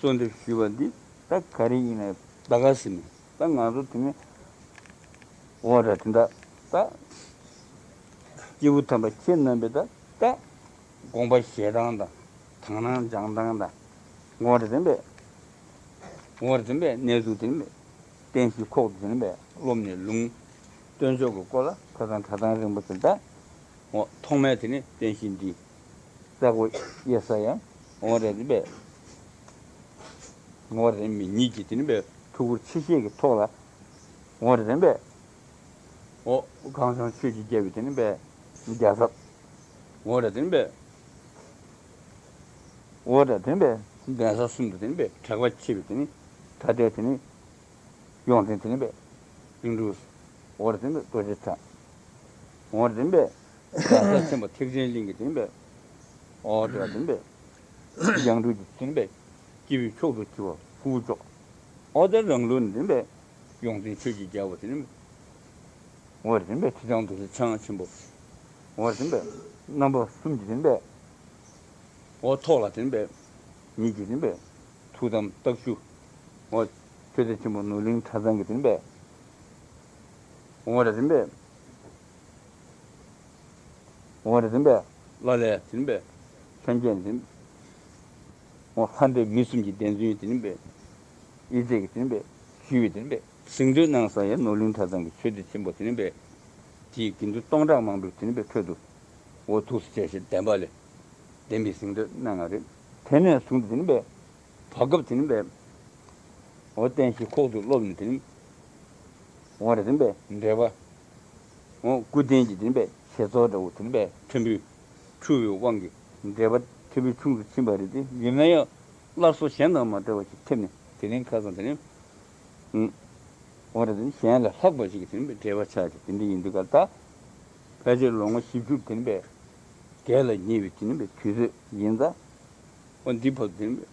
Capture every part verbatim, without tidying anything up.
གསོལ་འདེབས་ཞུས་པ་འདི་ད་ག་རེ་ཡིན་ན་ད་ག་ཟེར་ནས་ད་ང་ཚོ་དེ་ནས་འོ་ར་དེ་འདྲ་ད་སྐྱེས་བུ་དམ་པ་ཁྱེད་རྣམ་པས་ད་ད་དགོངས་པ་བཞེས་སྟངས་དང་དག་སྣང་སྦྱང་སྟངས་དང་འོ་ར་དེ་འདྲ་འོ་ར་དེ་འདྲ་གནས་ཚུལ་དེ་འདྲ་བསྟན་བཤིག་ཁོག་ཏུ་དེ་འདྲ་སློབ་ནས་ལུང་སྟོན་ཕྱོགས་ཀྱི་སྐོར་ལ་ཐོས་བསམ་གྲྭ་ཚང་རིན་པོ་ཆེ་ད་འོ་ཐོག་མའི་དེ་ནས་བསྟན་བཤིག་འདི་ས་གོ་གཡས་ས་ཡང་འོ་ར་དེ་འདྲ། ངོ་རེ་མི་ཉིད་ཀྱི་དེ་ནི་པའི་ཐུགས་ཁུར་ཆེ་བཞེས་ཀྱི་ཐོག་ལ། ངོ་རེ་རེ་པའི་འོ་གངས་ལྗོངས་ཆོས་ཀྱི་རྒྱལ་པོའི་དེ་ནི་པའི་རྒྱལ་ཚབ། ངོ་རེ་རེ་པའི་འོ་རེ་རེ་པའི་གདན་ས་གསུམ་དུ་དེ་ནི་པའི་གྲགས་པ་ཆེ་བའི་དེ་ནི་ད་ལྟའི་དེ་ནི་ཡོངས་འཛིན་དེ་ནི་པའི་གླིང་དྲུག། ངོ་རེ་རེ་པའི་རྡོ་རྗེ་གྲགས། ངོ་རེ་རེ་པའི་གདན་ས་ཆེན་པོ་ཐེག་ཆེན་གླིང་གི་དེ་ནི་པའི་འོ་དེ་ལ་དེ་ནི་པའི་ཡང་དྲུག་གི་དེ་ནི་པའི་སྐྱེ་བོའི་མཆོག་ཏུ་གྱུར་པ་ཕུར་བུ་མཆོག། འོ་དེ་རང་ལུགས་ནི་དེ་ནི་པའི་ཡོངས་འཛིན་ཆོས་ཀྱི་རྒྱལ་པོ་དེ་ནི་འོ་དེ་ནི་པའི་ཁྲི་བྱང་རྡོ་རྗེ་འཆང་ཆེན་པོ། འོ་དེ་ནི་པའི་རྣམ་པ་གསུམ་གྱི་དེ་ནི་པའི་འོ་ཐོག་ལ་དེ་ནི་པའི་ཉིད་ཀྱི་དེ་ནི་པའི་ཐུགས་དམ་རྟགས་བཞུགས། འོ་ཆོས་སྡེ་ཆེན་པོ་ནོར་གླིང་གྲྭ་ཚང་གི་དེ་ནི་པའི་འོ་དེ་ནི་པའི་འོ་རེ་རེ་པའི་ལ་ལས་དེ་ནི་པའི་ལྷན་རྒྱས་དེ་ནི་འོ་ལྷ་འདྲེ་མི་གསུམ་གྱི་བདེན་རྫུན་དེ་ནི་པའི་ཡིད་ཆེས་ཀྱི་དེ་ནི་པའི་ཞུས་པའི་དེ་ནི་པའི་གཟེངས་བསྟོད་གནང་ས་ཡ་ནོར་གླིང་གྲྭ་ཚང་གི་ཆོས་སྡེ་ཆེན་པོ་དེ་ནི་པའི་དེའི་དགེ་འདུན་སྟོང་ཕྲག་མང་པོའི་དེ་ནི་པའི་ཁྲོད་དུ་འོ་ཐུགས་སུ་བྱས་ཤིང་བདེན་པ་ལས་བདེན་པའི་གཟེངས་བསྟོད་གནང་བ་རེད། དེ་ནས་བཟུང་སྟེ་དེ་ནི་པའི་བར་སྐབས་དེ་ནི་པའི་འོ་བསྟན་བཤིག་ཁོག་ཏུ་སློབ་ནས་དེ་ནི་འོ་རེ་དེ་ནི་པའི་འབྲེལ་བ། འོ་སྐུ་རྟེན་གྱི་དེ་ནི་པའི་བཞེས་ཚོགས་འདྲ་བོ་དེ་ནི་པའི་ཕྲན་བུ་འཁྲུལ་བའི་དབང་གིས་འབྲེལ་བ་ཕྲན་བུ་ཆུང་དུ་ཕྱིན་པ་རེད་དེ། ཡིན་ན་ཡང་སླར་གསོ་གཞན་དང་མ་འདྲ་བ་ཞིག་ཐེབས་ནས་དེ་རིང་ཁ་སང་དེ་ནི་འོ་རེ་དེ་ནི་གཞན་ལས་ལྷག་པ་ཞིག་གི་དེ་ནི་པའི་འབྲེལ་བ་ཆགས་ཀྱི་དེ་འདྲ་ཡིན་དུས་ག་ད་ཕལ་ཆེར་ལོ་ངོ་བཞི་བཅུ་དེ་ནི་པའི་རྒས་ལ་ཉེ་བའི་དེ་ནི་པའི་དུས་ཚོད་ཡིན་ཙང་། འོ་འདི་བར་དུ་དེ་ནི་པའི་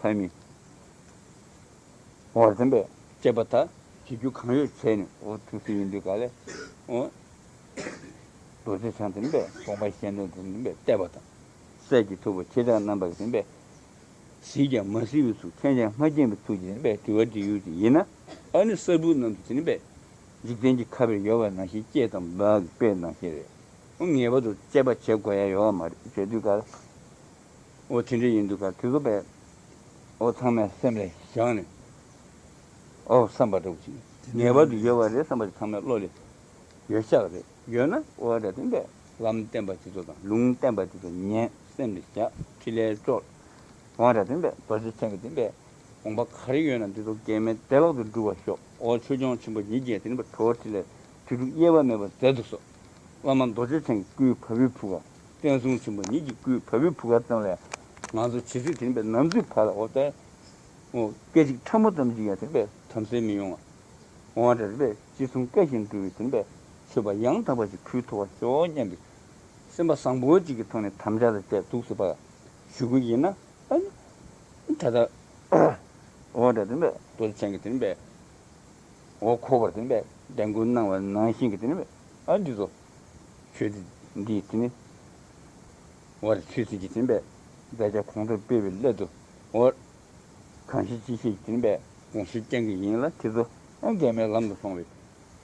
ལྷ་མི། འོ་རེ་དེ་ནི་པའི་སྤྱད་པ་དག་བྱེད་རྒྱུ་གང་ཡོད་བྱས་ནས་འོ་ཐུགས་སྲས་ཡིན་དུས་ག་ལས་འོ་རྡོ་རྗེ་འཆང་དེ་ནི་པའི་དགོངས་པ་གཞན་དོན་དེ་ནི་པའི་གཏད་པ་དང་། སྲས་ཀྱི་ཐུ་བོ་ཁྱེད་ཅག་རྣམ་པ་གི་དེ་ནི་པའི་གཟིགས་ཀྱང་མ་གཟིགས་པའི་ཚུལ་མཁྱེན་ཀྱང་མ་མཁྱེན་པའི་ཚུལ་གྱིས་དེ་ནི་པའི་དྲི་བ་འདྲི་ཡུལ་དེ་ཡིན་ན། ཨ་ནི་གསར་བུ་རྣམས་ཚོ་དེ་ནི་པའི་འཇིག་རྟེན་གྱི་ཁ་བའི་ཡོལ་བ་ནང་བཞིན་སྐྱེས་དང་འབག་གི་དཔེ་ནང་བཞིན་རེད། འོ་ངེས་པར་དུ་དཔྱད་པ་བྱེད་དགོས་ཡ་ཡོད་མ་རེད། བྱེད་དུས་ག་ལ། འོ་དེ་འདྲ་ཡིན་དུས་ག་དུས་ཚོད་པས་འོ་ཚང་མས་སེམས་ལ་བཞག་ནས་འོ་བསམ་པ་འདྲ་བོ་ཅིག་ངེས་པར་དུ་ཡོད་པ་རེད་བསམ་པ་ཅིག་ཚང་མའི་བློ་ལ་ཡོད་ཤག་རེད། ཡོད་ན་འོ་རེ་དེ་འདྲ་ལམ་བསྟན་པ་དེ་ཚོ་དང་ལུང་བསྟན་པ་དེ་ཚོ་ཉན་སེམས་ལ་བཞག་ཕྲིན་ལས་སྤྲོད། འོ་རེ་དེ་འདྲ་རྡོ་རྗེ་འཆང་གི་དེ་འདྲ་དགོངས་པ་ག་རེ་ཡོད་ན་འདི་ཚོ་གེགས་མེད་བདེ་བླག་ཏུ་འགྲུབ་པར་ཤོག་འོ་ཆོས་སྐྱོང་ཆེན་པོ་ཉིད་ཀྱིས་དེ་ནི་བ་གྲོལ་ཕྲིན་ལས་དུས་དྲུག་དབྱེ་བ་མེད་པར་མཛད་དུ་གསོལ། བླ་མ་རྡོ་རྗེ་འཆང་གི་སྐུའི་བ་སྤུའི་བུ་ག་བསྟན་སྲུང་ཆེན་པོ་ཉིད་ཀྱི་སྐུའི་བ་སྤུའི་བུ་ག་ཙམ་ལས་ང་ཚོ་ཇི་སྲིད་དེ་ནི་བའི་ནམ་ཚོད་བར་ལ་འོ་ད་འོ་སྐད་ཅིག་ཕྲ་མོ་ཙམ་ཞིག་ཡང་དེ་ནི་བའི་དམ་སེལ་མི་ཡོང་བ། འོ་འདྲ་བའི་ཅི་གསུང་བཀའ་བཞིན་སྒྲུབ་པའི་དེ་ནི་བའི་མཆོད་པ་ཡང་དག་པ་ཞིག་ཕུལ་ཐུབ་པ་ཤོག་སྙམ་པའི་སེམས་པ་བཟང་པོ་ཅིག་གི་ཐོག་ནས་དམ་བཅའ་དང་བཅས་འདུག་ཟེར་བ་ཞུ་གི་ཡིན་ན། ཨ་ནི་ད་ལྟ་འོ་འདྲ་དེ་ནི་བས་རྡོ་རྗེ་འཆང་གིས་དེ་ནི་བས་འོ་ཁོག་པར་དེ་ནི་བས་འདྲེན་བཀུར་གནང་བ་ནང་བཞིན་གྱི་དེ་ནི་བས་ཨ་འདི་ཚོ་ཆོས་འདི་འདི་དེ་ནི་འོ་རེ་ཆོས་སྲིད་ཀྱི་དེ་ནི་བས་མཛད་བྱ་གོང་དུ་སྤེལ་བའི་སླད་དུ་འོ་གང་ཞིག་ཅི་ཞིག་དེ་ནི་བས་དགོངས་ཞུ་བསྐྱང་གི་ཡིན་ལ། དེ་ཚོ་ཨ་འགལ་མེད་ལམ་དུ་སོང་བའི་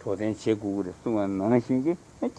གྲོགས་དན་བྱེད་དགོས་ཀྱི་རེད་གསུང་བ་ནང་བཞིན་གྱི་ཨ་ཁྱེད།